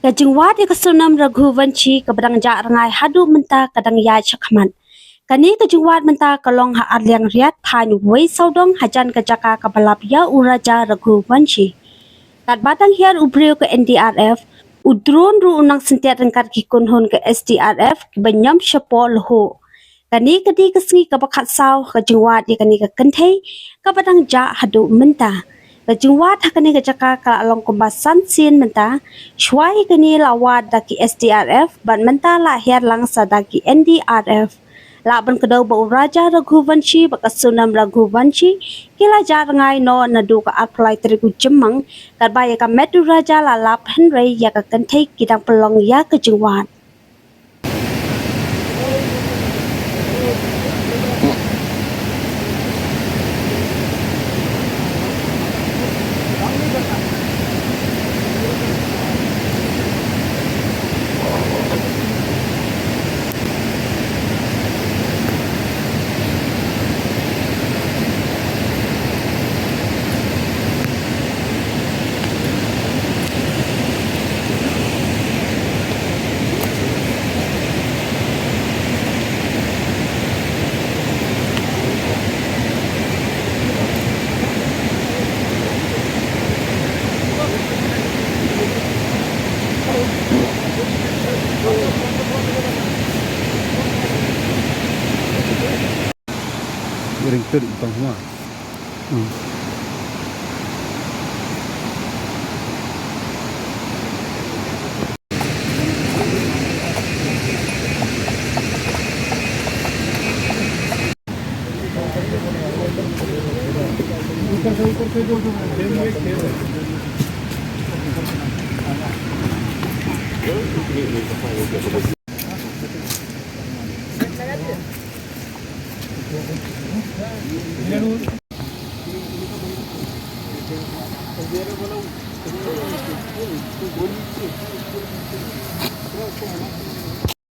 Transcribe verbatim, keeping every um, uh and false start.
Ka jingwad ïa ka surname Raghuvanshi kaba dang jah rngai haduh mynta ka dang ïaid shakhmat. Kane ka jingwad mynta ka long ha Arliang Riat, thaiñ Wei Sawdong, hajan ka jaka kaba lap ïa u Raja Raghuvanshi. Katba dang hiar u briew ka N D R F, u drone ruh u nang syntiat ryngkat ki kynhun ka S D R F kiba ñiam shapoh lhuh. Kane ka dei ka sngi kaba khatsaw ka jingwad ïa kane ka kynthei kaba dang jah haduh mynta. Ka jingwad ha kane ka jaka ka la long kumba san sien mynta. Shuwa ïa kane la wad da ki S D R F bad mynta la hiar lang sa da ki N D R F. Lah ban kdew ba u Raja Raghuvanshi bad ka surname Raghuvanshi ki la jah rngai noh naduh ka arphew lai tarik u Jymmang, katba ïa ka met u Raja la lap, hynrei ïa ka kynthei ki dang pynlong ïa ka jingwad. Ring tut tong hma. Hmm.